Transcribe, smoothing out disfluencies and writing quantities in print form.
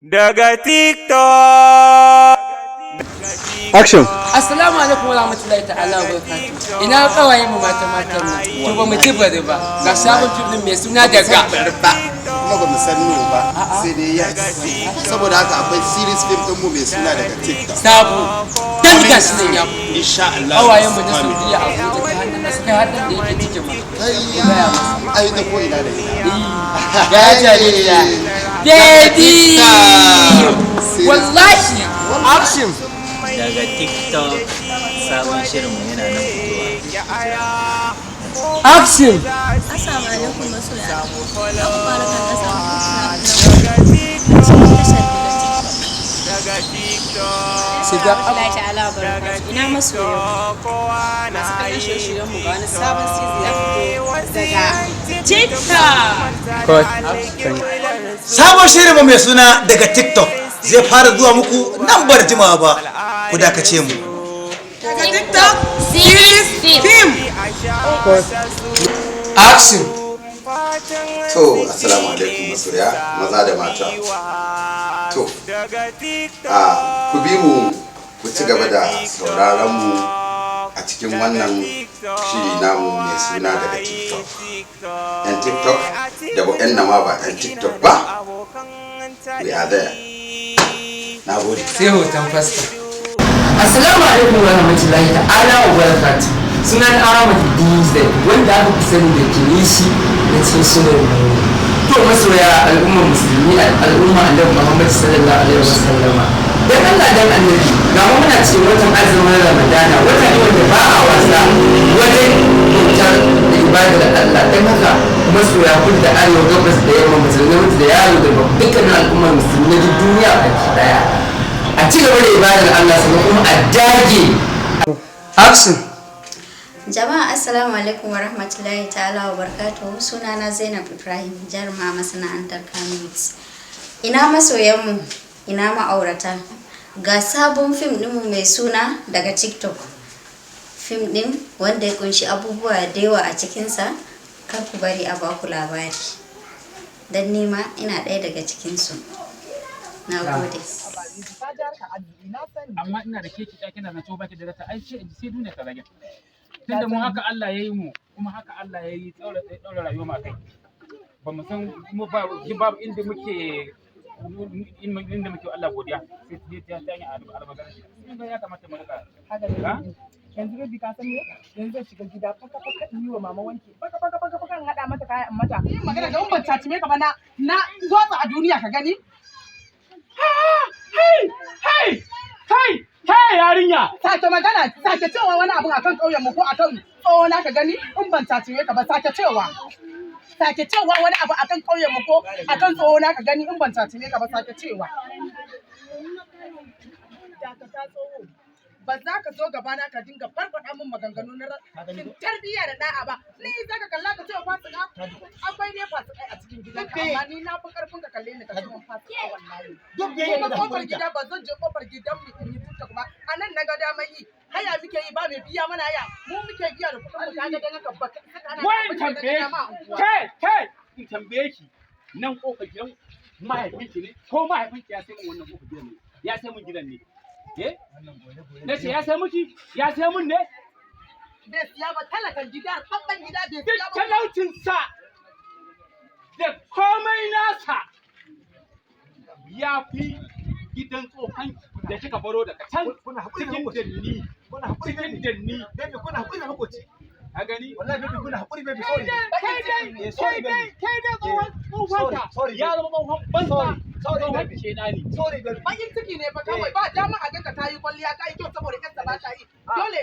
Daga TikTok. Action! Assalamu alaikum wa rahmatullahi ta'ala wa barakatuh. Ina kawaye mu mata matan nan. To ba mu ji bari ba. Ga sabon fim din mai suna Daga. Bari ba, kuma ba mu san no ba, sai dai yes. Saboda haka akwai series film ɗinmu mai suna Daga TikTok. Sabo. Dan ga shi nan ya fito. Insha Allah. Kawayen mu na Saudiya, Abuja, ta hannun nasu kai haddan da yake cikin ma. Kai, Gaya masa. ai da ko ina da ina. Ga jaririya. Baby! Wallahi. Action! Daga TikTok, sabon shirinmu yana nan fitowa. Action! Assalamu alaikum masoya. Za ku fara kallon sabon fina-finan a cikin tashar mu na TikTok. Shiga. Allah ta'ala wa barakatuh. Ina masoyan masu kallon shirye-shiryen mu, ga wani sabon season ya fito daga TikTok. Cut. Sabon shirinmu mai suna Daga TikTok zai fara zuwa muku nan ba da jimawa ba. Ku dakace mu. Daga TikTok series film. Action! To, assalamu alaikum masoya maza da mata. To, a ku bi mu ku ci gaba da sauraron mu a cikin wannan shiri namu mai suna Daga TikTok. Yan TikTok da yan nama ba yan TikTok ba, we are there. Na gode. Sai hoton fasta. Assalamu alaikum wa rahmatullahi ta'ala wa barakatuh. Sunan Ahmad DZ, wanda aka fi sani da Kilishi na cikin shirin Rauni. To masoya, al'ummar musulmi, al'umma Annabi Muhammad sallallahu alaihi wasallama. Dan Allah dan Annabi, ga mu muna cikin watan azumin Ramadana, wata ne wanda ba a wasa wajen bautar da ibadar Allah. Dan haka masoya kudu da arewa, gabas da yamma, musulmi da yaro da babba, dukkanin al'ummar musulmi na duk duniya baki daya, a ci gaba da ibadar Allah, sannan kuma a dage. Action! Jama'a, assalamu alaikum wa rahmatullahi ta'ala wa barakatuhu. Sunana Zainab Ibrahim, jaruma masana'antar Kannywood. Ina masoyanmu, ina ma'aurata. Ga sabon fim ɗinmu mai suna Daga TikTok. Fim ɗin wanda ya kunshi abubuwa da yawa a cikinsa, kar ku bari a baku labari. Don nima ina ɗaya daga cikinsu. Na gode. Amma ina da keki ɗaya, kina zance baki da data, ai sai duniya ta zage tunda mu haka Allah ya yi mu, kuma haka Allah ya yi tsaura rayuwa mu akai. Ba mu san kuma ba babu inda muke Allah godiya sai ta hanyar albazaranci. Kun ga ya kamata mu rika Haka ne. Yanzu baby, ka san me? Yanzu zan shiga gida faka faka in yi wa mama wanki, faka faka faka faka in haɗa mata kaya in mata yin magana ga ban caci ka ba na watsa a duniya ka gani. Hey, hey, hey, hey, yarinya! Sake magana, sake cewa wani abun akan ƙauyen mu ko akan tsohona ka gani in ban caci ka ba. Sake cewa, sake cewa wani abu akan ƙauyen mu ko akan tsohona ka gani in ban caci ka ba. Sake cewa. Dakata tsoho, ba za ka zo gabana ka dinga farfaɗa min maganganu na rashin tarbiyya da da'a ba. Ni za ka kalla ka ce fasika? Akwai ne fasikai a cikin gidanka, amma ni na fi karfin ka kalle ni ka ce min fasika wallahi. Kuma kofar gida, ba zan je kofar gidan mu in yi TikTok ba. A nan na ga daman yi. Haya muke yi, ba mai biya mana haya, mu muke biya da kuɗin mu. Kaga dan haka ba ka saka ana Wai in abin da ka ga tambaye dama a unguwa. Ke, ke, in tambaye ki, nan kofar gidan mahaifinki ne ko mahaifinki ya sai mun wannan kofar gidan ne? Ya sai mun gidan ne? Eh, na ce ya sai miki, ya sai mun ne? Bai siya ba, talakan gida, babban gida bai Duk siya ba. talaucinsa da komai nasa ya fi gidan tsohon da kika baro daga can cikin danni, cikin danni. Baby, kuna hakuri da makoci. A gani. Wallahi baby, kuna hakuri, baby, sorry. Kai dai, Eh, sorry, kai dai, baby. kai dai, tsohon tsohonka Sorry, ya zama tsohon banza, Sorry, tsohon baby. shedani. Sorry baby. Bakin ciki ne fa kawai. Ba dama a ganka ta yi kwalliya, ka yi kyau saboda yarsa ba ta yi dole.